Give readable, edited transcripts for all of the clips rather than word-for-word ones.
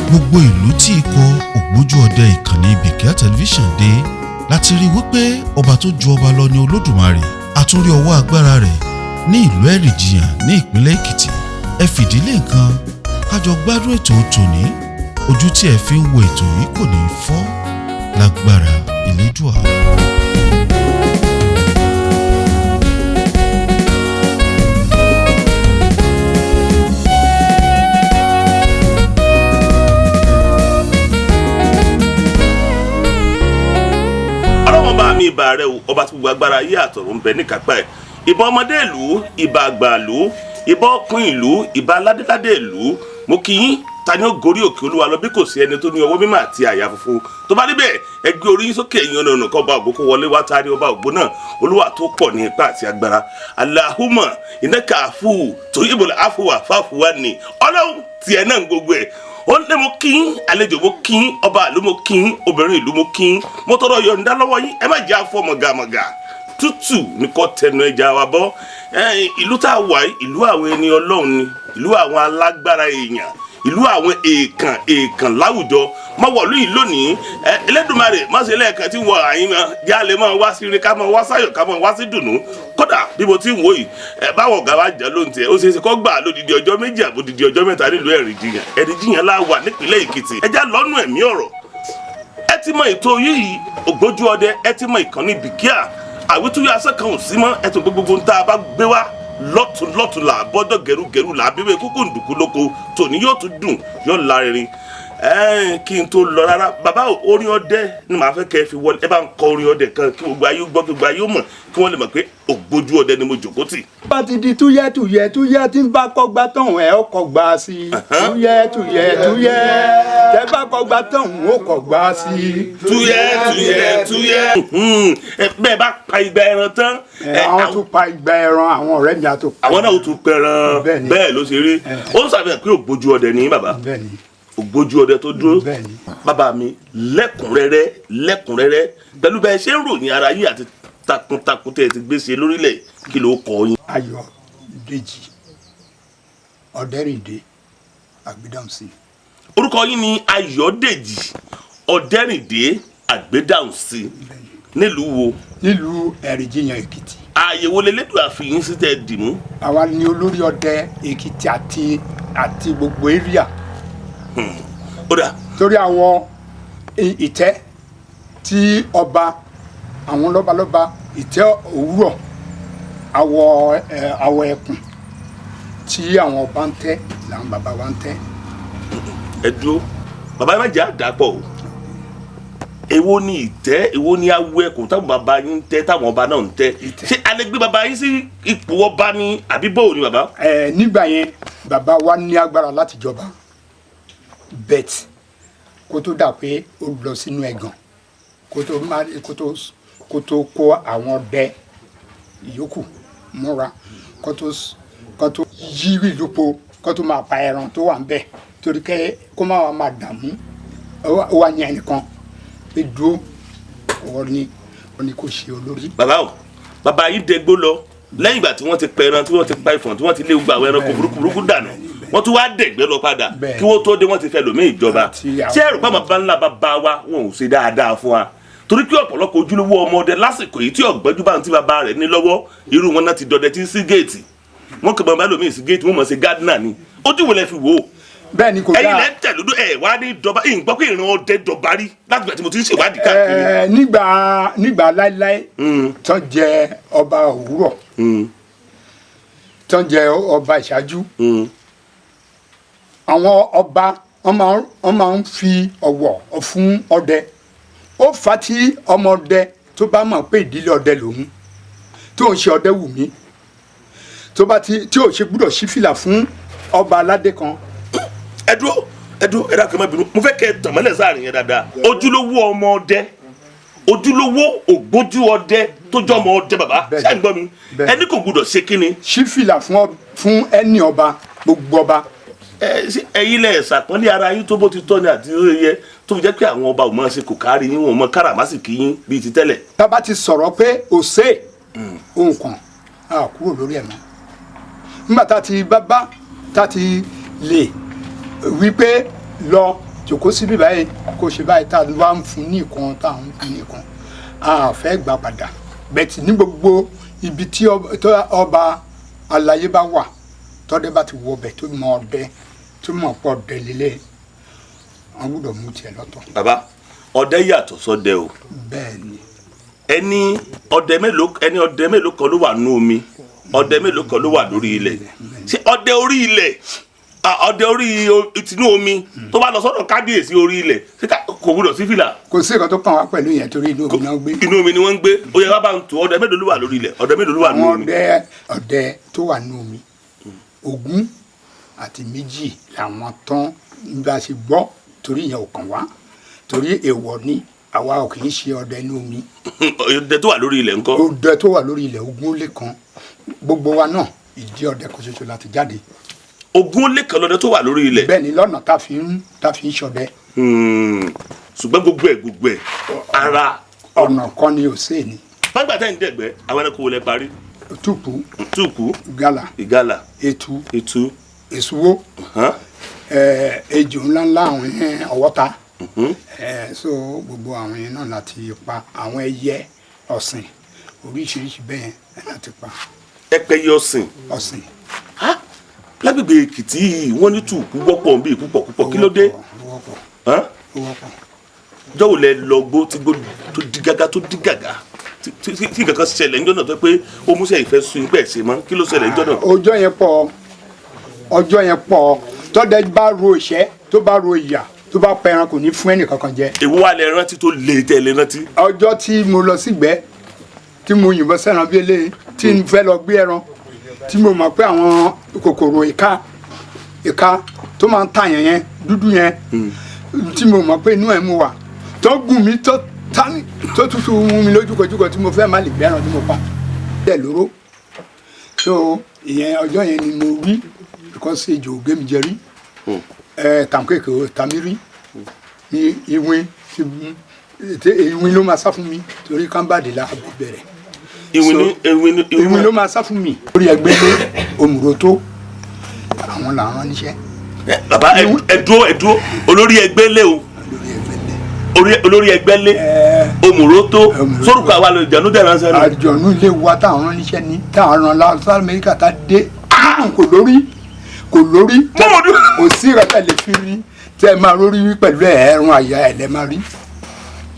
Gbogbo ìlú tí ikọ̀ Ògbójú Ọdẹ ìkànnì Bìkẹ́ Tẹlifíṣàn dé láti rí wípé ọba tó ju ọba lọ ní Olódùmarè. A tún rí ọwọ́ agbára rẹ̀ ní ìlú Ẹ̀rìnjiyàn ní ìpínlẹ̀ Èkìtì. Ẹ fìdílé nǹkan kájọ gbádùn ètò tòní. Ojú tí ẹ fi ń wo ètò yìí kò ní í fọ́ lágbára Elédùà. Ọlọ́wọ́n bá mi, ìbà rẹ o, ọba tí gbogbo agbára ayé àtọ̀run ń bẹ níkápá ẹ̀. Ìbà ọmọdé ìlú, ìbà àgbà ìlú, ìbà ọkùnrin ìlú, ìbà aládéládé ìlú, mo kí yín. Ta ni ó gorí òkè Olúwa lọ bí kò sí ẹni tó ní ọwọ́ mímọ́ àti àyà funfun? Tó bá níbẹ̀, ẹ gbé orí yín sókè, ẹ̀yin ọ̀nà ọ̀nà, kan ọba ògo kó wọlé wá. Ta ni ọba ògo náà? Olúwa tó pọ̀ ní ipá àti agbára. Allahumma innaka afuwwun tuhibbul afwa fa'fu anni. Ọlọ́run tiẹ̀ náà ń gbogbo ẹ̀ ó lé. Mo kí yín àlejò, mo kí yín ọba ìlú, mo kí yín obìnrin ìlú, mo kí yín. Mo tọrọ yọ̀ǹda lọ́wọ́ yín, ẹ má jẹ́ àfọ mọ̀gàmọ̀gà tútù ní kò tẹnu ẹja wa bọ́. Ìlú tá a wà yìí, ìlú àwọn ẹni Ọlọ́run ni, ìlú àwọn alágbára èèyàn, ìlú àwọn èèkàn èèkàn láwùjọ. Má wọ̀lú yìí lónìí. Ẹ Ẹlẹ́dùmarè, má ṣe lẹ́ẹ̀kan tí wọ àyín mọ́ yá lè máa wá sí ire, ká máa wá sáyọ̀, ká máa wá sí dùnú. Kódà bí mo ti ń wò yìí, ẹ báwọn ọ̀gá wa jẹ́ lóun tiẹ̀, ó ṣeé ṣe kó gbà lódidi ọjọ́ 2 àbódidi ọjọ́ 3 nílùú Ẹ̀rìnjiyàn. Ẹ̀rìnjiyàn la wà nípìnlẹ̀ Èkìtì. Ẹ já lọ́nù ẹ̀mí ọ̀rọ̀. Ẹ ti mọ ètò yìí, Ògbójú Ọdẹ. Ẹ ti mọ ìkànnì Bìkíà, àwítúyọ asán kan ò sí mọ́. Ẹ tó gbogbo ń tá a bá gbé wá lọ́tún lọ́tún là bọ́dọ̀, gẹrugẹru là bíbẹ́ kúkú ndùkú lóko. Tòní yóò tún dùn, yóò lárinrin. Kí n tó lọ rárá, bàbá, orin ọdẹ ni màá fẹ́ kẹ́ ẹ fi wọlé. Ẹ bá ń kọ orin ọdẹ kan kí gbogbo ayé gbọ́, kí gbogbo ayé mọ̀, kí wọ́n lè mọ̀ pé Ògbójú Ọdẹ ni mo jòkó tì. Bá ti di túyẹ́ túyẹ́ túyẹ́, tí ń bá kọ́gbá tán, ẹ̀ ó kọ́gbá sí i. Túyẹ́ túyẹ́ túyẹ́, tẹ́ bá kọ́gbá tán, ó kọ́gbá sí i. Túyẹ́ túyẹ́ túyẹ́. Bẹ́ẹ̀ bá pa igba ẹran tán. Àwọn tún pa igba ẹran, àwọn ọ̀rẹ́ mi àtò. Àwọn náà ó tún pẹran. Bẹ́ẹ̀ni. Bẹ́ẹ̀ ló ṣe rí. Ó ń ṣàfihàn pé Ògbójú Ọdẹ ni bàbá. Bẹ́ẹ̀ni. Ògbójú Ọdẹ tó dúró. Bẹ́ẹ̀ni. Bàbá mi, lẹ́kùnrẹ́rẹ́ lẹ́kùnrẹ́rẹ́, pẹ̀lú bẹ́ẹ̀ ṣe ń ròyìn ara yìí àti takuntakun tẹ́ ẹ ti gbé ṣe lórílẹ̀, kí ló kọ yín? Ayọ̀dèjì Ọ̀dẹ́rìndé Àgbédáhùnsí. Orúkọ yín ni Ayọ̀dèjì Ọ̀dẹ́rìndé Àgbédáhùnsí. Nílùú wo? Nílùú Ẹ̀rìnjiyàn, Èkìtì. Ààyè wo lélẹ́dùn àfihàn sí tẹ́ ẹ dì mú? Àwa ni olórí ọdẹ Èkìtì àti gbogbo area. Ó dà. Torí àwọn ìtẹ́ tí ọba, àwọn lọ́balọ́ba, ìtẹ́ òwúrọ̀, àwọ̀ ẹ, àwọ̀ ẹkùn tí àwọn ọba ń tẹ́ làwọn bàbá wa ń tẹ́. Ẹ dúró, bàbá, ẹ má jẹ́ àdàpọ̀ o. Èwo ni ìtẹ́? Èwo ni awọ ẹkùn táwọn bàbá yín ń tẹ́, táwọn ọba náà ń tẹ́? Ìtẹ́. Ṣé a lè gbé bàbá yín sí ipò ọba ni, àbí bóò ni, bàbá? Ẹ nígbà yẹn, bàbá wa ní agbára láti jọba, but kó tó dà pé ó lọ sínú ẹ̀gàn, kó tó má kó tó kó àwọn ọdẹ ìyókù múra, kó tó yí ìlú po, kó tó máa pa ẹran tó wà ń bẹ̀, torí kẹ́ kó má wàá máa dààmú. Ó wá yan ẹnìkan pé dúró, ọwọ́ ni ó ní kó ṣe olórí. Bàbá o, bàbá yín dẹgbó lọ lẹ́yìn ìgbà tí wọ́n ti pẹran, tí wọ́n ti pa ìfọ̀n, tí wọ́n ti lé gbogbo àwọn ẹranko burúkú burúkú dànù, wọ́n tún wá dẹ̀gbẹ́ lọ padà. Kí wọ́n tó dé, wọ́n ti fẹ́ lòmí ìjọba. Ṣé ẹ̀rù pàmò bá ńlá bàbá wa, wọn ò ṣe dáadáa fún wa? Torí pé ọ̀pọ̀lọpọ̀ ojúlówó ọmọdé lásìkò yìí tí ọ̀gbẹ́jú bá ń tí bàbá rẹ̀ ní lọ́wọ́, irú wọn náà ti dọdẹ tí ń sí géètì. Wọn kò mọ bá lòmí sí géètì, wọn mọ̀ sí gardener ni. Ojú wo lẹ fi wò ó? Bẹ́ẹ̀ ni, kò Ẹ̀yin dáa. lẹ ń tẹ̀lódó ẹ̀ wá ní dọba. Ìgbọ́ pé ìran ọdẹ dọba rí láti gbà tí mo ti ń ṣèwádìí káàkiri. Ẹ, nígbà láíláí tán jẹ ọba òwúrọ̀, tán jẹ ọba ìṣáájú, àwọn ọba wọn máa ń fi ọ̀wọ̀ fún ọdẹ. Ó fà á tí ọmọ ọdẹ tó bá mọ̀ pé ìdílé ọdẹ lòun tó ń ṣe ọdẹ wù mí, tó bá ti tí ò ṣe gbúdọ̀ ṣí fìlà fún ọba aládé kan. Ẹ dúró, ẹ dúró, ẹ dákun, ẹ má bínú. Mo fẹ́ kẹ́ ẹ tàn mọ́lẹ̀ sáàrin yẹn dáadáa. Ojúlówó ọmọ ọdẹ, ojúlówó ògbójú ọdẹ tó jọ ọmọ ọdẹ, bàbá, Bẹ́ẹ̀ni. ṣé ẹ ń gbọ́ mi? Bẹ́ẹ̀ni. Ẹni kò gbúdọ̀ ṣe kíni? Ṣí fìlà fún ẹni ọba, gbogbo ọba. Ẹ ṣé ẹ̀yin lẹ ṣàpọ́nlé ara yín tó bó ti tọ́ ni àti ó yẹ, tó fi jẹ́ pé àwọn ọba ò mọ̀ ṣe kò kárí yín, wọn ò mọ káràmásìkì yín bíi ti tẹ́lẹ̀? Tá bá ti sọ̀rọ̀ pé òsè ohun kan, a kúrò lórí ẹ̀ mọ́. Nígbà tá a ti bá tá a ti lè wí pé lọ. Jòkó síbí báyìí, kó ṣe báyìí, tá a wá ń fún ní ìkan, tá a ń fún ní ìkan, a fẹ́ gbà padà. Bẹ́ẹ̀ ní gbogbo ibi tí ọba aláyé bá wà, tọ́dẹ bá ti wọ ọbẹ̀, tó mọ ọdẹ, tó mọ̀ pọ̀ ọdẹ lélẹ̀, wọ́n gbọ́dọ̀ mú tiẹ̀ lọ́tọ̀. Bàbá, ọdẹ yàtọ̀ sọ́dẹ o. Bẹ́ẹ̀ ni. Ẹni ọdẹ mélòó, ẹni ọdẹ mélòó kan ló wà nú omi, ọdẹ mélòó kan ló wà lórí ilẹ̀? Ṣé ọdẹ orí ilẹ̀, ọdẹ orí tinú omi tó bá lọ sọ́dọ̀ kábíyèsí orí ilẹ̀, ṣé kò gbọ́dọ̀ sí fìlà? Kò sí nǹkan tó kàn wá pẹ̀lú yẹn, torí inú omi náà gbé. Inú omi ni wọ́n ń gbé. Ó yẹ wá bá ń tó, ọdẹ mélòó ló wà lórí ilẹ̀, ọdẹ mélòó ló wà nú Àwọn omi? ọdẹ tó wà nú omi, 22 làwọn tán bá a ṣe gbọ́, torí ìyẹn ò kàn wá, torí èèwọ̀ ni, àwa ò kì í ṣe ọdẹ inú omi. Ọdẹ tó wà lórí ilẹ̀ ńkọ́? Ọdẹ tó wà lórí ilẹ̀, 21. Gbogbo wa náà, ìdí ọdẹ kan ṣoṣo láti jáde. 21 lọdẹ tó wà lórí ilẹ̀? Bẹ́ẹ̀ ni, lọ́nà tá a fi ń ṣọdẹ. Ṣùgbọ́n gbogbo ẹ̀ ara Ọ̀nà kan ni ò sí ni. Nígbà tẹ́ ń dẹ̀gbẹ́, àwọn ẹranko wo lẹ parí? Túpù. Túùkù. Gala. Ìgalà. Etu. Etu. Èsúwó. Ejò ńláńlá, àwọn yẹn, ọwọ́ta. So gbogbo àwọn yẹn náà láti pa. Àwọn ẹyẹ ọ̀sìn oríṣiríṣi bẹ́ẹ̀ yẹn láti pa. Ẹpẹyẹ ọ̀sìn? Ọ̀sìn. Ha! Lágbègbè Èkìtì yìí, wọ́n ní tùkú wọ́pọ̀ bí púpọ̀ púpọ̀, kí ló dé? Ó wọ́pọ̀. Hàn? Ó wọ́pọ̀. Jọ́wọ́ lẹ lọ gbó tí gbó tó di gágá, tó di gàgà, tí nǹkan kan ṣẹlẹ̀ níjọ́ náà tó pé ó múṣẹ́ ìfẹ́ sun ipẹ́ ṣe mọ́, kí ló ṣẹlẹ̀ níjọ́ náà? Ọjọ́ yẹn pọ̀, ọjọ́ yẹn pọ̀. Tọ́dẹ bá ro ìṣẹ́, tó bá ro ìyà, tó bá pẹran, kò ní fún ẹnì kankan jẹ. Èwo wà lẹ rántí tó lè tẹ lẹ rántí? Ọjọ́ tí mo lọ sígbẹ́, tí mo yìnbọn sẹ́ran bí eléyìí, tí n fẹ́ lọ gbé ẹran, tí mo mọ̀ pé àwọn kòkòrò ìka ìka tó máa ń tàyàn yẹn, dúdú yẹn, tí mo mọ̀ pé inú ẹ̀ mo wà, tó gùn mí, tó tání, tó tutù mú mi lójúkojúkọ, tí mo fẹ́ má lè gbé ẹran tí mo pa bẹ́ẹ̀ lóró. So ìyẹn, ọjọ́ yẹn ni mo rí, because ejò ò gé mi jẹ rí, ẹ tàǹkéèké ò ta mí rí, ní ìwìn tí ìwìn ló máa sá fún mi, torí kámbàdì la bẹ̀rẹ̀. Ìwìn ní ìwìn ní? Ìwìn ló máa sá fún mi. Lórí ẹgbẹ́ lé òmùrò tó àwọn là ń rán níṣẹ́. Bàbá, ẹ dúró, ẹ dúró. Olórí ẹgbẹ́ lé o? Lórí ẹgbẹ́ lé. Olórí ẹgbẹ́ lé òmùrò tó. Òmùrò tó. Sórúkọ àwa lè jẹ̀nu dẹ̀ ránṣẹ́ nù. Àjọ̀nú ilé wa táwọn rán níṣẹ́ ni, táwọn rán lọ sí Amẹ́ríkà, tá a dé, kò lórí, kò lórí. Mọ́mọ́dún. Kò sí ìrọ̀tẹ́ lè fi rí tẹ́ ẹ máa rórí wí pẹ̀lú ẹ̀ẹ́rùn àyà ẹ̀ lẹ́ máa rí.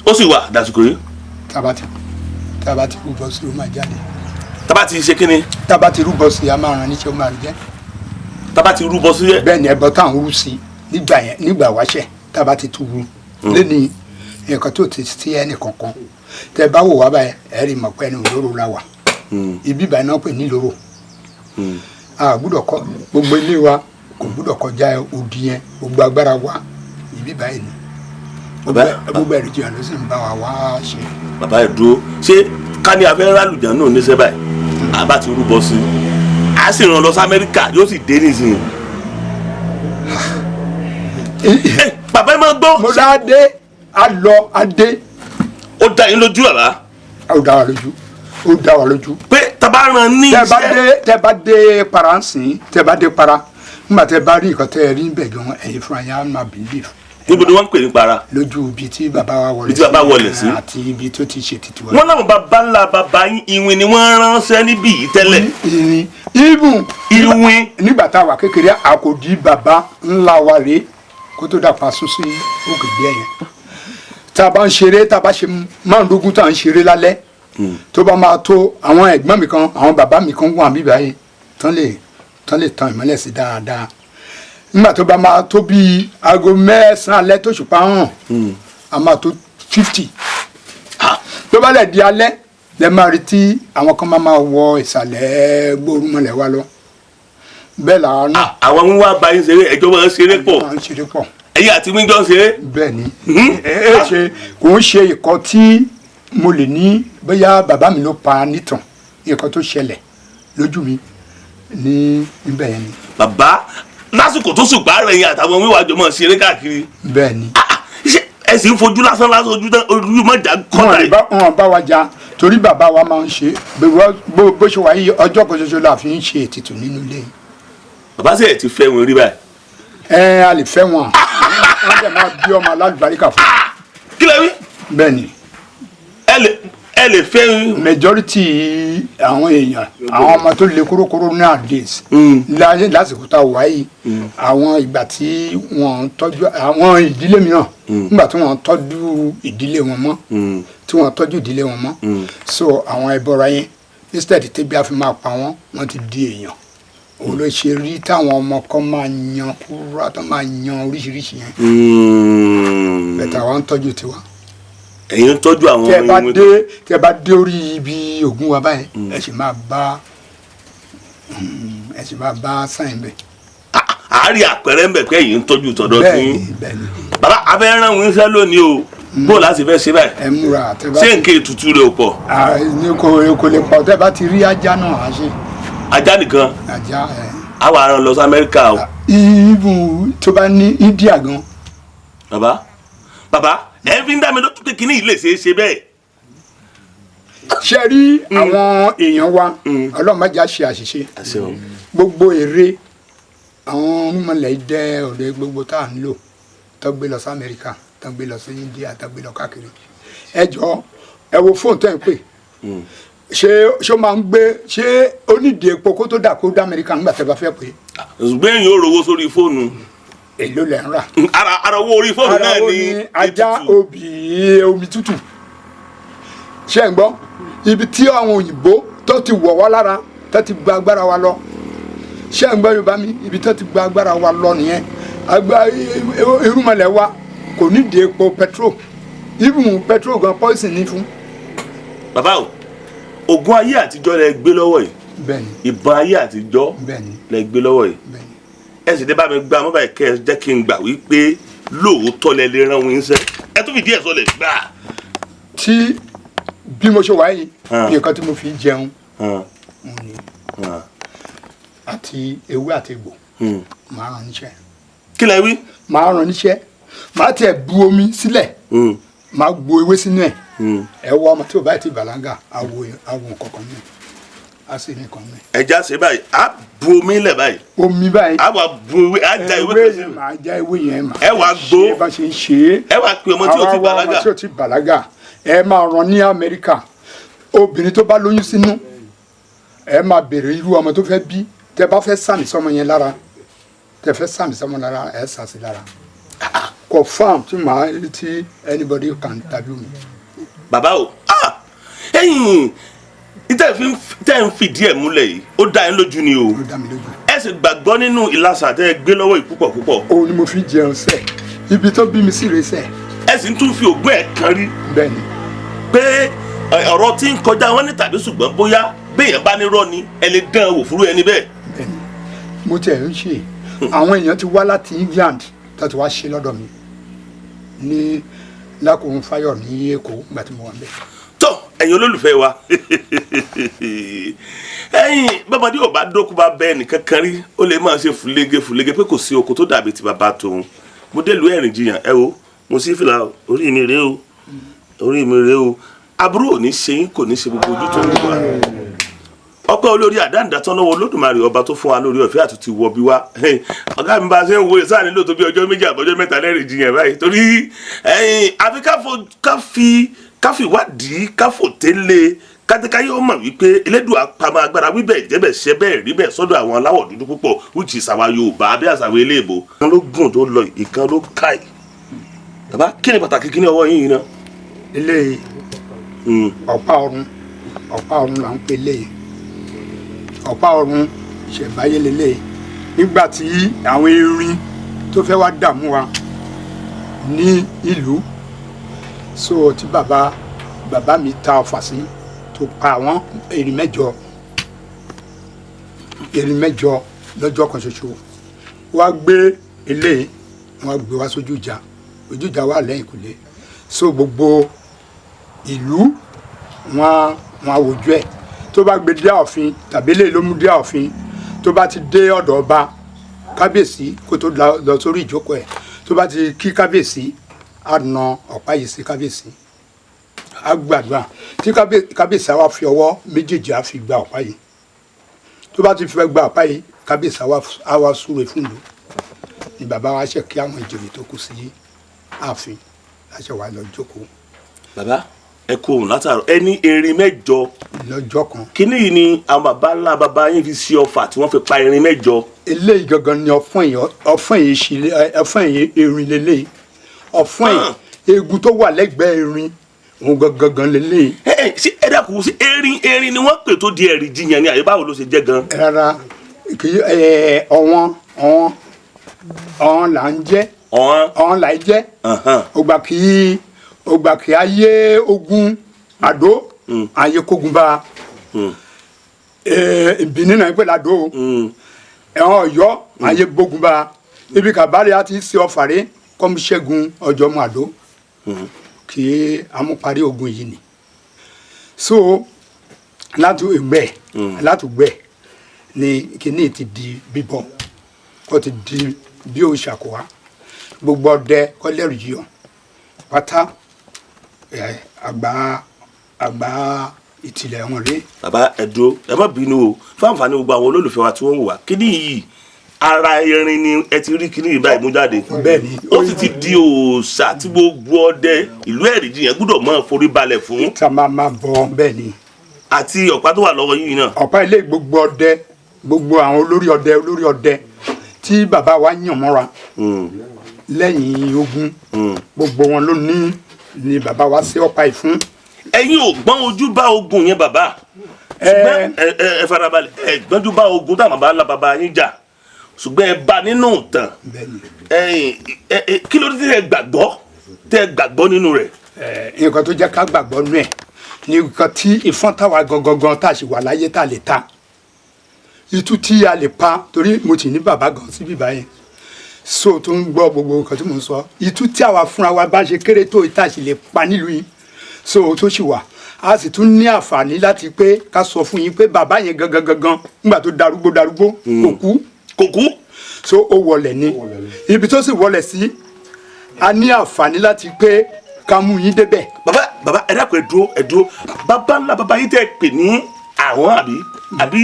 Ó sì wà dàsìkò yìí? Tába ti rúbọ sí, ó máa jáde. Tábà ti ṣe kíni? Tába ti rúbọ sí, a máa rán níṣẹ́, ó máa jẹ́. Tábà ti rúbọ sí ẹ? Bẹ́ẹ̀ ni, ẹbọ táwọn rú sí nígbà yẹn, nígbà wáṣẹ̀, tába ti tú wú lẹ́ni nǹkan tó ti sí ẹnì kankan. Tẹ bá wò wá báyìí, ẹ rí mọ̀ pé ẹni òlóró la wà. Ibi báyìí náà pè ní lóró. A gbúdọ̀ kọ gbogbo ilé wa, kò gbúdọ̀ kọjá odi yẹn. Gbogbo agbára wa, ibi báyìí ni. Gbogbo ẹ̀rí jìyàn ló sì ń bá wa wá ṣe. Bàbá, ẹ dúró. Ṣé ká ní abẹ́rẹ́ àlùjá náà níṣẹ́ báyìí, àbá ti rúbọ sí i, a sì rán lọ sí Amẹ́ríkà, yóò sì dé nísìnyí? Bàbá, ẹ máa gbọ́. Mo dá dé, a lọ, a dé. Ó dá yín lójú, bàbá? Ó dá wa lójú, ó dá wa lójú. Pé tàbá rán ní Tẹ bá iṣẹ́. dé, tẹ bá dé para ń sìn, tẹ bá dé para nígbà tẹ bá rí nǹkan tẹ rí níbẹ̀ gan, ẹ̀yin fúnra yẹn á máa believe. Níbo ni wọ́n ń pè ní para? Lójú ibi tí bàbá wa wọlé. Ibi tí bàbá wọlé sí. Àti ibi tó ti ṣe títí wọlé. Wọ́n láwọn bàbá ńlá bàbá yín, ìwìn ni wọ́n ránṣẹ́ níbí yìí tẹ́lẹ̀. Ìrìn ibùn. Ìwìn. Nígbà tá a wà kékeré, àkòdì bàbá ńlá wa rèé, kó tó dàpọ̀ sún sí òkè díẹ̀ yẹn. Tá a bá ń ṣeré, tá a bá ṣe márùndógún, tá a ń ṣeré lálẹ́, tó bá máa tó, àwọn ẹ̀gbọ́n mi kan, àwọn bàbá mi kan wà mí báyìí, tán lè tan ìmọ́lẹ̀ sí dáadáa. Nígbà tó bá máa tó bíi aago 9 alẹ́, tó ṣùpá hàn, a máa tó 50. Tó bá lẹ̀ di alẹ́, lẹ máa rí tí àwọn kan máa máa wọ ìsàlẹ̀ gbórúmọlẹ̀ wa lọ. Bẹ́ẹ̀ làwọn náà. Àwọn wíwá bá yín ṣeré, ẹjọ́ máa ń ṣeré pọ̀? Máa ń ṣeré pọ̀. Ẹ̀yin àti wíńjọ́ ń ṣeré? Bẹ́ẹ̀ ni. Ẹ ṣe kò ń ṣe ìkọ́ tí mo lè ní bóyá bàbá mi ló pa nítàn. Nǹkan tó ṣẹlẹ̀ lójú mi ní níbẹ̀ yẹn ni. Bàbá, lásìkò tó ṣùgbọ́n rẹ̀, yín àtàwọn wíwá jọ máa ṣeré káàkiri? Bẹ́ẹ̀ ni. Ṣé ẹ sì ń fojú lásán lásán, ojú tán, ojú mọ̀ já Wọn kọ́ta lè yìí? bá wọn bá wa jà, torí bàbá wa máa ń ṣe bó ṣe wà yìí, ọjọ́ kan ṣoṣo la fi ń ṣe ètùtù nínú ilé yìí. Bàbá sì ẹ̀ ti fẹ́ wọn rí báyìí? Ẹ a lè fẹ́ wọn. Wọ́n dẹ̀ máa bí ọmọ alálùbáríkà fún. Kí lẹ wí? Bẹ́ẹ̀ ni. Ẹ lè fẹ́. Majority àwọn èèyàn, àwọn ọmọ tó le kórókóró nowadays, láyé lásìkò tá a wà yìí, àwọn ìgbà tí wọ́n ń tọ́jú àwọn ìdílé mìíràn, nígbà tí wọ́n ń tọ́jú ìdílé wọn mọ́, tí wọ́n tọ́jú ìdílé wọn mọ́, so àwọn ẹbọra yẹn, instead tẹ́bí a fi máa pa wọ́n, wọ́n ti di èèyàn. Òun ló ṣe rí táwọn ọmọ kan máa yan kúrò tó máa yan oríṣiríṣi yẹn bẹ̀tẹ̀. Àwọn ń tọ́jú tiwa. Ẹ̀yin ń tọ́jú àwọn tí ẹ bá ohun dé, tí ẹ bá dé orí ibi Ògún wa báyìí, ẹ sì máa bá sáyìn bẹ. Àárí àpẹẹrẹ ń bẹ̀ pé ẹ̀yin ń tọ́jú tọ̀dọ̀ tí. Bẹ́ẹ̀ni, bẹ́ẹ̀ni. Bàbá, abẹ́ rán wọn iṣẹ́ lónìí o. Bó láti fẹ́ ṣe báyìí? Ẹ múra tẹ bá Ṣé nǹkan ètùtù rẹ̀ ò pọ̀? Ah, ní kò lè pọ̀. Tẹ bá ti rí ajá náà, á ṣe. Ajá nìkan? Ajá ẹ. Àwọn aràn lọ sí Amẹ́ríkà o. Even tó bá ní India gan. Bàbá, bàbá, ẹ fi ń dá mi lójú pé kínní yìí lè ṣeé ṣe bẹ́ẹ̀. Ṣe rí àwọn èèyàn wa, Ọlọ́run má jẹ́ á ṣe àṣìṣe. Gbogbo èrè àwọn onímọ̀lẹ̀ dẹ́ ọ̀rẹ́ gbogbo tá à ń lò, tó gbé lọ sí Amẹ́ríkà, tó gbé lọ sí India, tó gbé lọ káàkiri, ẹ jọ, ẹ wo fóònù tó ń pè, ṣé ó máa ń gbé? Ṣé onídìí epo kó tó dà kó dá Amẹ́ríkà nígbà tẹ́ bá fẹ́ pé? Ṣùgbọ́n èèyàn ò rówó sórí fóònù. Èló lẹ̀ ń rà? Ara owó orí fóònù Ara náà ó ní ní ajá, ètùtù. Obì, omi tútù. Ṣé ń gbọ́ ibi tí àwọn òyìnbó tó ti wọ̀ wá lára, tó ti gba agbára wa lọ? Ṣé ń gbọ́ Yorùbá mi? Ibi tó ti gba agbára wa lọ nìyẹn. Irúnmọlẹ̀ wa kò ní di epo petrol. Even petrol gan, poison ní fún. Bàbá o, ògùn ayé àtijọ́ lẹ gbé lọ́wọ́ yìí. Bẹ́ẹ̀ni. Ìbọn ayé àtijọ́ Bẹ́ẹ̀ni. lẹ gbé lọ́wọ́ yìí. Bẹ́ẹ̀ni. Ẹ sì dé bá mi gbá mọ́ báyìí, kẹ́ ẹ jẹ́ kí n gbà wípé lóòótọ́ lẹ lè rán wọn iṣẹ́. Ẹ tún fìdí ẹ̀ sọlẹ̀ gbà. Tí bí mo ṣe wà yìí, Ah. nǹkan tí mo fi jẹun òun ni àti ewé àti egbò. Màá rán níṣẹ́. Kí lẹ wí? Màá rán níṣẹ́, màá tiẹ̀ bu omi sílẹ̀, màá gbo ewé sínú ẹ̀. Ẹ wọ ọmọ tí o bá ti bàlágà, awo awo nǹkan náà, á sì ní nǹkan náà. Ẹ já ṣe báyìí, á bu omi lẹ̀ báyìí. Omi báyìí. Á wà bu ewé, á já ewé Ewé kan yẹn sínú. Màá já ewé yẹn, màá Ẹ wàá gbó. ṣe bá ṣe ń ṣe é. Ẹ wàá pe ọmọ tí o ti Àwa wá bàlágà. ọmọ tí o ti bàlágà, ẹ máa rán ní Amẹ́ríkà. Obìnrin tó bá lóyún sínú, ẹ máa béèrè irú ọmọ tó fẹ́ bí. Tẹ bá fẹ́ sàmì sọmọ yẹn lára, tẹ fẹ́ sàmì sọmọ lára, ẹ sà sí lára. Confirm tí màá tí anybody can interview me. Bàbá o, ah, ẹ̀yin tẹ́ ń fìdí ẹ̀ múlẹ̀ yìí, ó dá yín lójú ni o. Ó dá mi lójú. Ẹ sì gbàgbọ́ nínú ìlàsà tẹ́ ẹ gbé lọ́wọ́ yìí púpọ̀ púpọ̀. Òun ni mo fi jẹun sẹ, ibi tó bí mi sí rèé sẹ. Ẹ sì ń tún fi ògùn ẹ̀ kan rí. Bẹ́ẹ̀ ni. Pé ọ̀rọ̀ tí ń kọjá wọn ní tàbí ṣùgbọ́n bóyá béèyàn bá ní rọ́ ni, ẹ lè dán wò fúrú ẹni bẹ́ẹ̀. Bẹ́ẹ̀ ni, mo tiẹ̀ ń ṣe. Àwọn èèyàn ti wá láti England tó ti wá ṣe lọ́dọ̀ mi ní lákòón Fáyọ̀ ní Èkó nígbà tí mo wà níbẹ̀. Tó, ẹ̀yin olólùfẹ́ wa, ẹ̀yin bọ́mọdé ò bá dókú bá bẹ́ẹ̀ nìkan kan rí, ó lè máa ṣe fúlégé fúlégé pé kò sí oko tó dàbí ti bàbá tòun. Mo dé ìlú Ẹ̀rìnjiyàn, ẹ wo, mo sì fìlà orí mi rèé o, orí mi rèé o. Aburú ò ní ṣe yín, kò ní ṣe gbogbo ojú tó ń wà. Ọpẹ́ olórí àdáǹdàtán lọ́wọ́ Olódùmarè, ọba tó fún wa lórí ọ̀fẹ́ àtúntì wọ bí wá. Ọ̀gá mi, bá a ṣe ń wo sáà nílò tó bí ọjọ́ 2 àbọ̀jọ́ 3 lẹ́rìnjiyàn báyìí, torí ẹ̀yìn àfi ká fi wádìí, ká fò tẹ́lẹ̀ kátíkáyé, ó mọ̀ wípé Elédùà pamọ́ agbára wíbẹ̀ jẹ́bẹ̀ ṣẹ́ bẹ́ẹ̀ rí bẹ́ẹ̀ sọ́dọ̀ àwọn aláwọ̀ dúdú púpọ̀, which is àwa Yorùbá bí àṣàwọ̀ eléèbó. Ìkan ló gùn tó lọ, ìkan ló káì. Bàbá, kí ni pàtàkì kí ni ọwọ́ yín yìí náà? Eléyìí, ọ̀pá ọ̀run, ọ̀pá ọ̀run là ń pè léyìí. Ọ̀pá ọ̀run ìṣẹ̀báyé lélẹ̀. Nígbà tí àwọn erin tó fẹ́ wá dààmú wa ní ìlú, so tí bàbá bàbá mi ta ọfà sí tó pa àwọn erin 8, erin 8 lọ́jọ́ kan ṣoṣo, wá gbé eléyìí, wọ́n gbé wá sójú ìjà. Ojú ìjà wà lẹ́yìn kùlé, so gbogbo ìlú wọn àwòjú ẹ̀. Tó bá gbé dé ààfin, tàbí lè ló mú dé ààfin, tó bá ti dé ọ̀dọ̀ ọba kábíyèsí, kó tó lọ sórí ìjókòó ẹ̀, tó bá ti kí kábíyèsí, á na ọ̀pá yìí sí kábíyèsí, á gbàdúrà tí kábíyèsí á wá fi ọwọ́ méjèèjì, á fi gba ọ̀pá yìí. Tó bá ti fẹ́ gba ọ̀pá yìí, kábíyèsí á wá súre fún ìlú. Ni bàbá wa ṣe kí àwọn ìjòyè tó kù sí ààfin láṣẹ wa lọ jókòó. Bàbá, ẹ kú òun látàárọ̀, ẹ ní erin 8 lọ́jọ́ kan. Kíní yìí ni àwọn bàbá ńlá bàbá yín fi ṣe ọfà tí wọ́n fi pa erin 8. Eléyìí gangan ni ọfọ́n yìí, ọfọ́n yìí ṣe ọfọ́n yìí, erin lélẹ́yìí, ọfọ́n yìí, eegun tó wà lẹ́gbẹ̀ẹ́ erin òun gangan lélẹ́yìí. Ẹ ẹ, ṣé ẹ dákun, ṣé erin ni wọ́n pè tó di ẹ̀rì jiyàn ni, àyè báwo ló ṣe jẹ́ gan? Rárá, kì í ẹ ọ̀wọ́n ọ̀wọ́n ọ̀wọ́n là ń jẹ́. Ọ̀hán. Ọ̀hún là ń jẹ́. Ògbà kì ayé ogun àdó ayé kógun bá Benin náà ń pè ládó o, ẹ̀wọ̀n Ọ̀yọ́ ayé gbógun bá ibi kàbárí àti ṣe ọ̀fàrẹ́ kọ́míṣẹ́gun ọjọ́ mọ́ àdó kí amúparí ogun yìí ni. So láti gbẹ ni kìíní ti di bíbọ, kó ti di bí òòṣà kó wa gbogbo ọdẹ kọlẹ́rù yìí ọ pátá ẹ àgbà àgbà ìtìlẹ̀ wọn rèé. Bàbá, ẹ dúró, ẹ má bínú o. Fáǹfààní gbogbo àwọn olólùfẹ́ wa tí wọ́n ń wò wá, kíní yìí ara erin ni ẹ ti rí kíní yìí báyìí mú jáde. Bẹ́ẹ̀ni. Ó sì ti di òòṣà tí gbogbo ọdẹ ìlú Ẹ̀rìnjiyàn gbọ́dọ̀ máa forí balẹ̀ fún. Tá a máa máa bọ, bẹ́ẹ̀ ni. Àti ọ̀pá tó wà lọ́wọ́ yìí náà. Ọ̀pá ilé, gbogbo ọdẹ, gbogbo àwọn olórí ọdẹ, olórí ọdẹ tí bàbá wa yàn mọ́ra lẹ́yìn ogun, gbogbo wọn ló ní ni bàbá wa ṣe ọ̀pá yìí fún. Ẹ̀yin ò gbọ́n ojú bá ogun yẹn, bàbá, ṣùgbọ́n ẹ farabalẹ̀, ẹ gbọ́njú bá ogun táwọn bàbá ńlá bàbá yín jà, ṣùgbọ́n ẹ bá nínú ìtàn. Bẹ́ẹ̀ni. Ẹ̀yin ẹ kí ló dé tẹ́ ẹ gbàgbọ́, tẹ́ ẹ gbàgbọ́ nínú rẹ̀? Nǹkan tó jẹ́ ká gbàgbọ́ nú ẹ̀ ní nǹkan tí ìfọ́n táwa gangan tá a sì wà láyé tá a lè ta itú tí a lè pa, torí mo ti ní bàbá gan síbí báyìí, so tó ń gbọ́ gbogbo nǹkan tí mò ń sọ. Itú tí àwa fúnra wa bá ṣe kéré tó ìta sì lè pa nílùú yìí, so tó sì wà, a sì tún ní àǹfààní láti pé ká sọ fún yín pé bàbá yẹn gangan gangan nígbà tó darúgbó darúgbó kò kú. Kò kú. So ó wọlẹ̀ ni. Ibi tó sì wọlẹ̀ sí, a ní àǹfààní láti pé ká mú yín débẹ̀. Bàbá, bàbá, ẹ dákun, ẹ dúró, ẹ dúró. Bàbá ńlá bàbá yín tẹ́ ẹ pè ní àwọn àbí?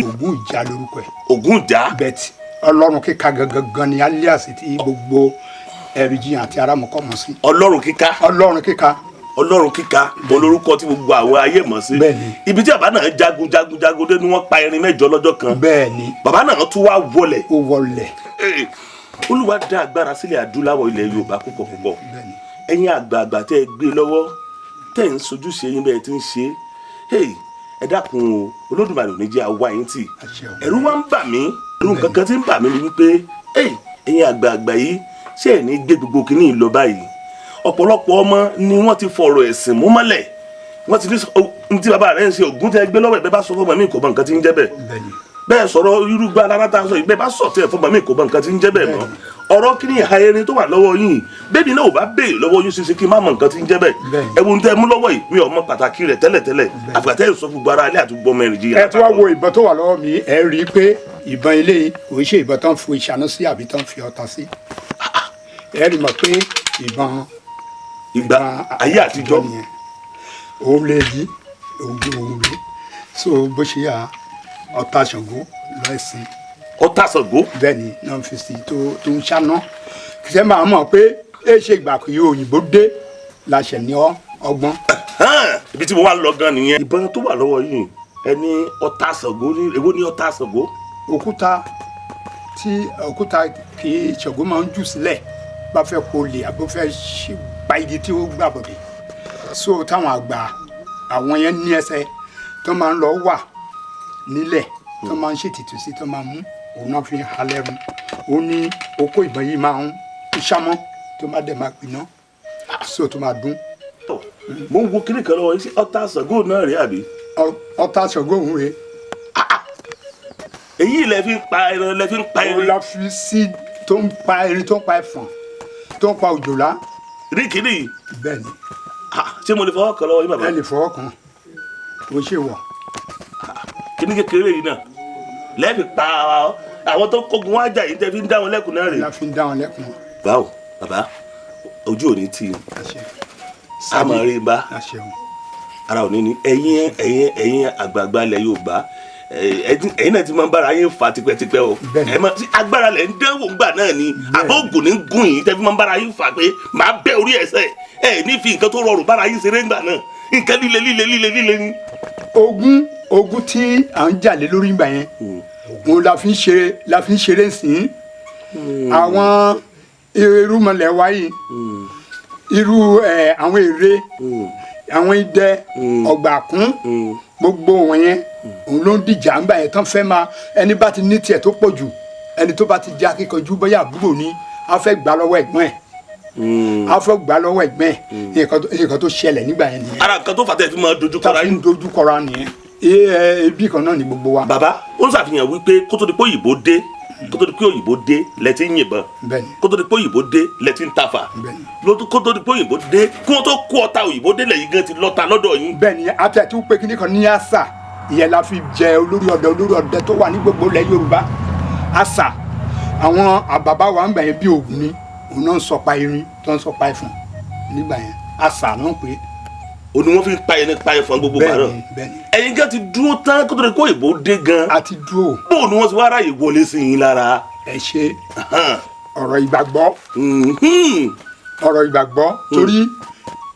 Ògún Ìjà lórúkọ ẹ̀. Ògún Ìjà. Bet Ọlọ́run kíka gangan gan ni alias tí gbogbo Ẹ̀rìnjiyàn àti aramọ̀kọ́ mọ̀ sí. Ọlọ́run kíka. Ọlọ́run kíka. Ọlọ́run kíka olórúkọ tí gbogbo àwọn ayé mọ̀ sí. Bẹ́ẹ̀ni. Ibi tí bàbá náà jagun jagun jagun dé ni wọ́n pa erin 8 lọ́jọ́ kan. Bẹ́ẹ̀ni. Bàbá náà tún wá wọlẹ̀. Ó wọlẹ̀. Ee, Olúwa dá agbára sílẹ̀ adúláwọ̀, ilẹ̀ Yorùbá púpọ̀ púpọ̀. Ẹ̀yin àgbààgbà tẹ́ ẹ gbé lọ́wọ́, tẹ́ ẹ ń sojúṣe yín bẹ́ẹ̀ tí ń ṣe é, ẹ dákun o, Olódùmarè ò ní jẹ́ àwa yín tì. Àṣẹ o. Ẹ̀rù wa ń bà mí, ẹ̀rù nǹkan kan tí ń bà mí ni wípé ẹ̀yin àgbààgbà yìí, ṣé ẹ̀ ní gbé gbogbo kínní yìí lọ báyìí? Ọ̀pọ̀lọpọ̀ ọmọ ni wọ́n ti fọ̀rọ̀ ẹ̀sìn mú mọ́lẹ̀, wọ́n ti ní ní tí bàbá rẹ̀ ń ṣe ògùn tẹ́ gbé lọ́wọ́ ẹ̀, bẹ́ẹ̀ bá sọ fún ọmọ mi, kò mọ nǹkan tí ń jẹ́ bẹ́ẹ̀. Bẹ́ẹ̀ sọ̀rọ̀ irúgbà alára tá a sọ yìí, bẹ́ẹ̀ bá sọ̀ tẹ́ ẹ̀ fún ọmọ mi, kò mọ nǹkan tí ń jẹ́ bẹ́ẹ̀ mọ́. Ọ̀rọ̀ kí ni ìhà erin tó wà lọ́wọ́ yìí, bẹ́ẹ̀ mi náà ò bá béèrè lọ́wọ́ yín ṣeéṣe kí n má mọ nǹkan tí ń jẹ́ bẹ́ẹ̀. Ẹ wo ohun tẹ́ ẹ mú lọ́wọ́ yìí, mi ò mọ pàtàkì rẹ̀ tẹ́lẹ̀tẹ́lẹ̀, àfìgbà tẹ́ ẹ sọ fún gbogbo ara ilé àti gbogbo ọmọ ẹ̀rìn jìyà. Ẹ tó wá wo ìbọn tó wà lọ́wọ́ mi, ẹ rí i pé ìbọn ilé yìí kò í ṣe ìbọn tó ń fi ìṣáná sí àbí tó ń fi ọta sí. Ẹ rí mọ̀ pé ìbọn Ìgbà ayé àtijọ́. Nìyẹn. Òun lè yí òun òun rè so bó ṣe yà ọta Ṣàngó lọ ẹ̀sìn. Ọta Ṣàngó. Bẹ́ẹ̀ ni, náà fi sí tó ń ṣáná ṣe máa mọ̀ pé ẹ ṣe ìgbà kí òyìnbó dé la ṣẹ̀ ní ọgbọ́n. Hàn, ibi tí mo wá ń lọ gan nìyẹn. Ìbọn tó wà lọ́wọ́ yìí, ẹni ọta Ṣàngó ní, èwo ní ọta Ṣàngó? Òkúta tí òkúta kì í Ṣàngó máa ń jù sílẹ̀ bá fẹ́ kó lè àbó fẹ́ gba igi tí ó gbà bọ̀dẹ̀, so táwọn àgbà àwọn yẹn ní ẹsẹ̀ tó máa ń lọ wà nílẹ̀ tó máa ń ṣètìtù sí tó máa mú òun náà fi ń halẹ̀ mu. Òun ní okó ìbọn yìí máa ń ṣámọ́ tó má dẹ̀ máa gbiná, so tó máa dún. Tọ̀, mo ń wo kíní kan lọ́wọ́ yìí sí, ọta Ṣàngó náà rèé àbí? Ọta Ṣàngó òun rèé. Èyí lẹ fi ń pa ẹran, lẹ fi ń pa Òun erin. La fi sí tó ń pa erin, tó ń pa ẹfọ̀n, tó ń pa òjòlá. Rí kíní yìí. Bẹ́ẹ̀ ni. Ah, ṣé mo lè fọwọ́ kan lọ́wọ́ yín, bàbá? Ẹ lè fọwọ́ kan, kò ṣe wọ̀. Kíní kékeré yìí náà lẹ fi pa àwọn tó kógun wá jà yìí, tẹ fi ń dá wọn lẹ́kùn náà rèé. La fi ń dá wọn lẹ́kùn. Báwo, bàbá, ojú ò ní tì í. Àṣẹ. A máa rí i bá. Àṣẹ o. Ara ò ní ní ẹ̀yin, ẹ̀yin, ẹ̀yin àgbààgbà ilẹ̀ Yorùbá. Ẹ̀yin náà ti máa ń bára yín fà tipẹ́tipẹ́ o. Bẹ́ẹ̀ni. Ẹ máa sí agbára lẹ̀ ń dánwò ńgbà náà ni, àbọ̀ ògùn ní gùn yín tẹ́ fi máa ń bára yín fà pé màá bẹ́ orí ẹsẹ̀ ẹ ní fi nǹkan tó rọrùn bára yín ṣeré ńgbà náà, nǹkan líle líle líle líle ni. Ogun tí à ń jà lé lórí ìgbà yẹn, òun la fi ń ṣeré sí àwọn irúmọlẹ̀ wa yìí, irú ẹ àwọn ère, àwọn idẹ, ọ̀gbàkún, gbogbo wọn yẹn, òun ló ń dìjà ńgbà yẹn tán. Fẹ́ máa ẹni bá ti ní tiẹ̀ tó pọ̀ jù, ẹni tó bá ti jẹ́ akíkanjú, bóyá àbúrò ni, á fẹ́ gbà lọ́wọ́ ẹ̀gbọ́n ẹ̀, á fẹ́ gbà lọ́wọ́ ẹ̀gbọ́n ẹ̀. Nǹkan tó ṣẹlẹ̀ nígbà yẹn nìyẹn. Ara nǹkan tó fà tẹ́ fi máa dojú tá kọra a fi yín. ń dojú kọra nìyẹn. Ebi kan náà ni gbogbo wa. Bàbá, ó ń ṣàfihàn wípé kó tó di pé òyìnbó dé, kó tó di pé òyìnbó dé lẹ ti ń yìnbọn. Bẹ́ẹ̀ni. Kó tó di pé òyìnbó dé lẹ ti ń tafà. Bẹ́ẹ̀ni. Kó tó di pé òyìnbó dé, kí wọ́n tó kó ọta òyìnbó dé lẹ́yìn gan ti lọ́ta lọ́dọ̀ yín. Bẹ́ẹ̀ni, àti àti pé kíní kan ní àṣà ìyẹn la fi jẹ olórí ọdẹ, olórí ọdẹ tó wà ní gbogbo ilẹ̀ Yorùbá. Àṣà àwọn àbàbà wa ń gbà yẹn bí ògùn ni, òun náà ń sọpa irin tó ń sọpa ẹfọ̀n nígbà yẹn, àṣà náà ń pè é. Ó ní wọ́n fi ń pa ẹni pa ẹ̀fọn gbogbo gbà náà. Bẹ́ẹ̀ni. Ẹ̀yin gan ti dúró tán kó tó di pé òyìnbó dé gan. A ti dúró. Bó ni wọ́n ti wá ráàyè wọlé sí yín lára? Ẹ ṣe, ọ̀rọ̀ ìgbàgbọ́. Ọ̀rọ̀ ìgbàgbọ́, torí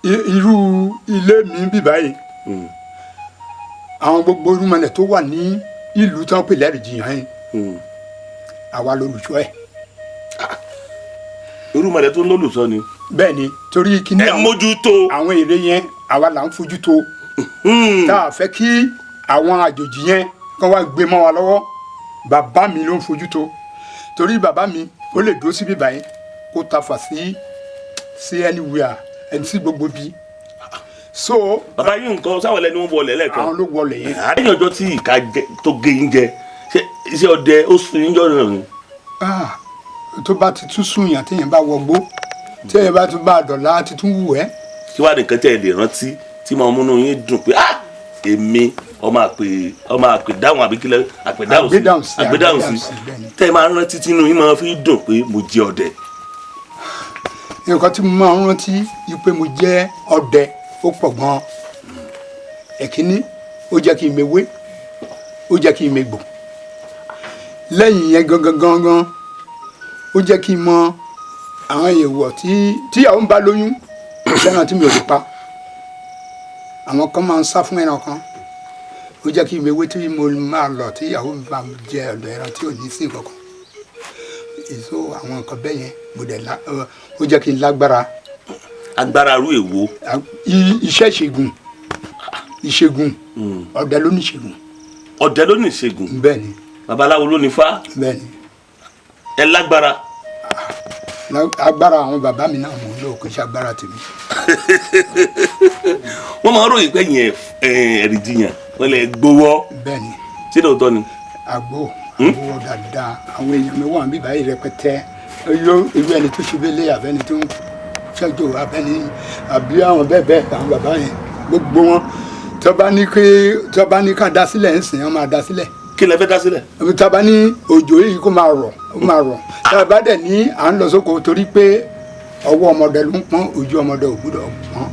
irú ilé mi bí báyìí, àwọn gbogbo irúnmọlẹ̀ tó wà ní ìlú tó ń pè lẹ́rìí yẹn, àwa lolùṣọ́ ẹ̀. Irúmọlẹ̀ tó ń lólùsọ ni. Bẹ́ẹ̀ ni, torí kíní Ẹ mójútó. àwọn ère yẹn, àwa là ń fojú tó, tá a fẹ́ kí àwọn àjòjì yẹn kán wá gbé mọ́ wa lọ́wọ́. Bàbá mi ló ń fojú tó, torí bàbá mi ó lè dúró síbí báyìí kó tafà sí anywhere, ẹni sí gbogbo bí so. Bàbá yìí nǹkan sáwọn ẹlẹ́ni wọn wọlé lẹ́ẹ̀kan. Àwọn ló wọlé yẹn. Àárín ọjọ́ tí ìka tó gé yín jẹ, ṣé iṣẹ́ ọdẹ ó sun yín jọ́nà ni? Ah, tó bá ti tún sùn yàn, téèyàn bá wọgbó, téèyàn bá tún bá a dọ̀la, ti tún wù ẹ́. Kí wàá nìkan tẹ́ ẹ lè rántí tí máa múnú yín dùn pé, ah, èmi ọmọ àpè, ọmọ àpè dáhùn, àbí kílẹ̀ àpè dáhùn sí? Àgbédáhùn sí. Àpè dáhùn sí. Àgbédáhùn sí, bẹ́ẹ̀ ni. Tẹ́ ẹ máa ń rántí tínú yín máa fi dùn pé mo jẹ ọdẹ. Nǹkan tí mo máa ń rántí yìí pé mo jẹ́ ọdẹ, ó pọ̀ gan-an. Ẹ̀kíní, ó jẹ́ kí n mewé, ó jẹ́ kí n megbò. Lẹ́yìn yẹn gangan gangan, ó jẹ́ kí n mọ àwọn èèwọ̀ tí tíyàwó ń bá lóyún lẹ́ran tí mi ò lè pa. Àwọn kan máa ń sá fún ẹran kan. Ó jẹ́ kí n mewé tí mo máa lọ tí ìyàwó mi bá jẹ ọ̀dọ̀ ẹran tí ò ní sí nǹkan kan, èso àwọn nǹkan bẹ́ẹ̀ yẹn. Mo dẹ̀ la ó jẹ́ kí n lágbára. Agbára arú èwo? Iṣẹ́ ìṣègùn, ìṣègùn ọdẹ ló ní ìṣègùn. Ọdẹ ló ní ìṣègùn? Bẹ́ẹ̀ ni. Babaláwo ló ní fá? Bẹ́ẹ̀ ni. Ẹ lágbára. Agbára àwọn bàbá mi náà mò ń lò, kò ṣe agbára tèmi. Wọ́n máa ń ròyìn pé yẹn ẹ̀rì jiyàn, wọ́n lè gbowó. Bẹ́ẹ̀ ni. Ṣé lóòótọ́ ni? Àgbo àgbo dáadáa, àwọn èèyàn mi wà níbí báyìí rẹpẹtẹ. Irú ẹni tó ṣe bẹ́lẹ̀, àbẹ́ni tó ń ṣẹ́jọ́, àbẹ́ni àbí àwọn bẹ́ẹ̀ bẹ́ẹ̀, àwọn bàbá yẹn, gbogbo wọn, tó bá ní kí tó bá ní ká dá sílẹ̀ ń sìn, wọ́n máa dá sílẹ̀. Kí lẹ fẹ́ dá sílẹ̀? Tá a bá ní òjò yìí kó máa rọ̀, ó máa rọ̀. Tá a bá dẹ̀ ní à ń lọ sóko, torí pé ọwọ́ ọmọdé ló ń pọ́n, ojú ọmọdé ò gbúdọ̀ pọ́n,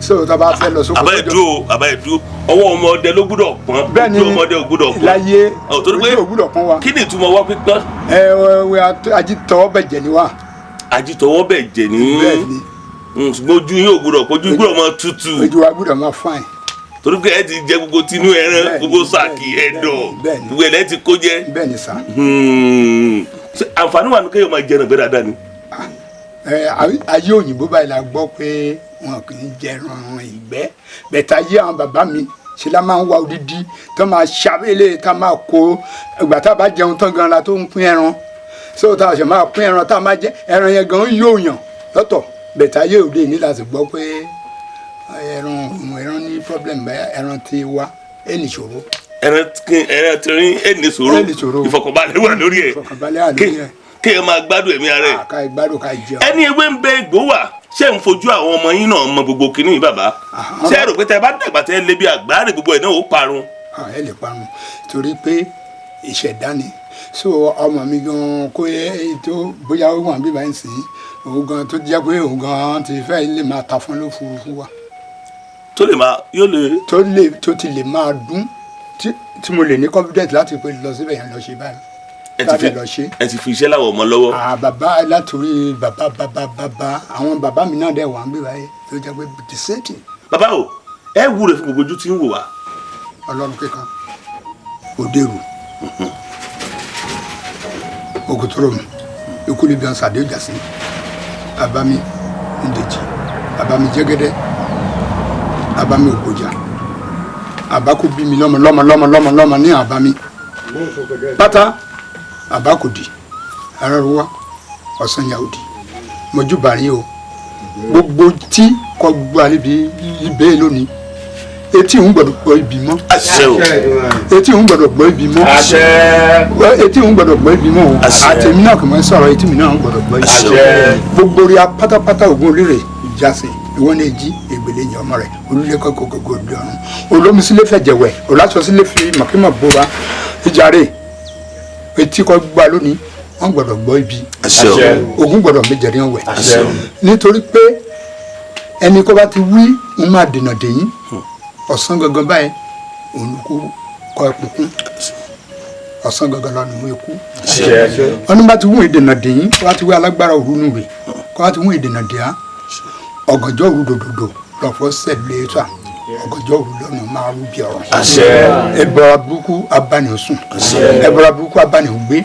so tá a bá fẹ́ lọ sóko Àbá ìdúró, àbá ìdúró, ọwọ́ ọmọdé ló gbúdọ̀ pọ́n? Bẹ́ẹ̀ ni. Ojú ọmọdé ò gbúdọ̀ pọ́n? Láyé. Ọ̀, torí pé Ojú ò gbúdọ̀ pọ́n wa. Kí ni ìtumọ̀ wá pípọ́n? Ẹ ẹ, ajítọ́ bẹ̀jẹ̀ ni wa. Ajítọwọ́ bẹ̀ jẹ̀ ní. Bẹ́ẹ̀ ni. Ṣùgbọ́n ojú yín ò gbúdọ̀ pọ́n, ojú gbúdọ̀ máa tutù. Ojú wa gbúdọ̀ máa fine. Torí pé ẹ ti jẹ gbogbo tinú ẹran, Bẹ́ẹ̀ni, gbogbo sàkì, bẹ́ẹ̀ni, ẹ̀dọ̀, bẹ́ẹ̀ni. gbogbo ẹ̀ lẹ́ ti kó jẹ. Bẹ́ẹ̀ ni sà. Ṣé àǹfààní wà ní kéèyàn máa jẹran gbẹ dáadáa ni? Ẹ ayé òyìnbó báyìí la gbọ́ pé wọn kì í jẹran ìgbẹ́ bẹ̀tẹ̀. Ayé àwọn bàbá mi ṣe la máa ń wá odidi tó máa ṣàbẹ̀lẹ̀, tá máa kó ìgbà tá a bá jẹun tán gan la tó ń pín ẹran, so tá a ṣe máa pín ẹran, tá a máa jẹ ẹran yẹn gan yóò yàn lọ́tọ̀. Bẹ̀tẹ̀ ayé òde ní láti gbọ́ pé ẹran ẹran ní problem bẹ́ẹ̀, ẹran ti wá ẹnì ṣòro. Ẹran tìrín ẹni ṣòro. Ẹni ṣòro. Ìfọ̀kànbalẹ̀ wà lórí ẹ̀. Ìfọ̀kànbalẹ̀ wà lórí ẹ̀. Kéèyàn máa gbádùn ẹ̀mí ara ẹ̀. Ká ìgbádùn, ká jẹun. Ẹni ewé ń bẹ, egbò wà, ṣé ń fojú àwọn ọmọ yín náà mọ gbogbo kìíní yìí, bàbá? Ṣé ẹ rò pé tẹ bá dàgbà, tẹ lé bí àgbáre, gbogbo ẹ̀ náà ó parun? Ah, ẹ lè parun, torí pé ìṣẹ̀dá ni. So ọmọ mi gan kó yẹ tó bóyá ó wà bíbá ń sìn, òun gan tó jẹ́ pé òun gan ti fẹ́ lè máa ta fún lófurufú wa. Tó lè máa yóò lè. Tó lè, tó ti lè máa dún. Tí mo lè ní confidence láti pé lọ síbẹ̀ yẹn lọ ṣe báyìí. Ẹ ti Láti fi lọ ṣe. Ẹ ti fi iṣẹ́ láwọn ọmọ lọ́wọ́. Ah, bàbá, látòrí bàbá bàbá bàbá, àwọn bàbá mi náà dẹ̀ wà ń gbé báyìí tó jẹ́ pé the same thing. Bàbá o, ẹ wúre fún gbogbo ojú tí ń wò wá. Ọlọ́run kíkan òderu ògùtòrò mi ikú níbi ọ̀sán àdé ìjà sí abami ndèjì abami jẹ́gẹ́dẹ́ abami ògbójà àbákò bí mi lọ́mọ lọ́mọ lọ́mọ lọ́mọ lọ́mọ ní àbámi pátá àbákò dì arárúwá ọ̀sán yà òdì mọ̀júbàrín o gbogbo tí kò gbọ́ àlebi ibẹ̀ lónìí, etí òun gbọ́dọ̀ gbọ́ ibi mọ́. Àṣẹ o. Etí òun gbọ́dọ̀ gbọ́ ibi mọ́. Àṣẹ. Etí òun gbọ́dọ̀ gbọ́ ibi mọ́ o. Àṣẹ. Àtẹ̀mí náà kò mọ̀ ń sọ̀rọ̀, etí mi náà gbọ́dọ̀ gbọ́ ibi. Àṣẹ. Gbogbo rí a pátápátá, ògùn olóore ìjàsìn ìwọ ní èjì ègbèlè yẹn ọmọ rẹ olùlé kọkọ gbogbo òde ọ̀run olómisílẹ̀ fẹ̀jẹ̀wẹ̀ olásọsílẹ̀ fi mọ̀kímọ̀ bóra ìjàre etí kọ́ gbá lónìí, wọ́n gbọ́dọ̀ gbọ́ ibi. Àṣẹ o. Ògùn gbọ́dọ̀ méjèèrè wọn wẹ̀. Àṣẹ o. Nítorí pé ẹni kó bá ti wí ń máa dènà dèyín ọ̀sán gangan báyìí, òun ló kú kọ́ ẹkùn kún ọ̀sán gangan lọ́nà ìwé kú. Wọn ní bá ti wún ìdènà dèyín, kó bá ti wí alágbára òru nù rè, kó bá ti wún ìdènà dèá ọ̀gànjọ́ òru dòdòdò lọ́fọ́ sẹ̀lẹ̀ ètò à ọ̀gànjọ́ òru lọ́nà máa rú bí ọ̀rọ̀. Ẹbọra burúkú abániosùn, ẹbọra burúkú abániògbé.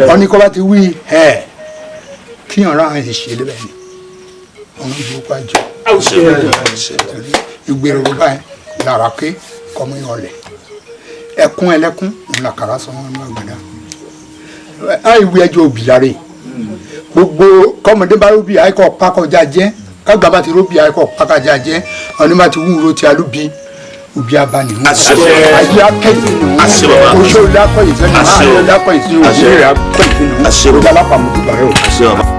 Wọn ní kó bá ti wí ẹ kíyàn rán ẹ ṣe lébẹ̀ ni ọ̀run burúkú àjọ ìgbèrò báyìí lára ké kọ́mú ìhọlẹ̀ ẹkún ẹlẹ́kún ńlá kàrá sọ wọn ní àgbàdá àìwí ẹjọ́ òbí láre gbogbo kọ́mọdé bá rúbi àìkọ́ pákọjá jẹ́, kágbà bá ti rúbi àìkọ́ pákọjá jẹ́, ọ̀ní bá ti wúro tí alúbi òbí abani hù. Àṣẹ. Ayé akẹ́yìn nù. Àṣẹ bàbá. Oṣù lakọ̀yìn sẹ́nu. Àṣẹ o. Ayé lakọ̀yìn sínú. Àṣẹ. Òbí rẹ̀ akọ̀yìn sínú. Àṣẹ. Òbí alápàmọ́tò bàrẹ̀ o. Àṣẹ bàbá.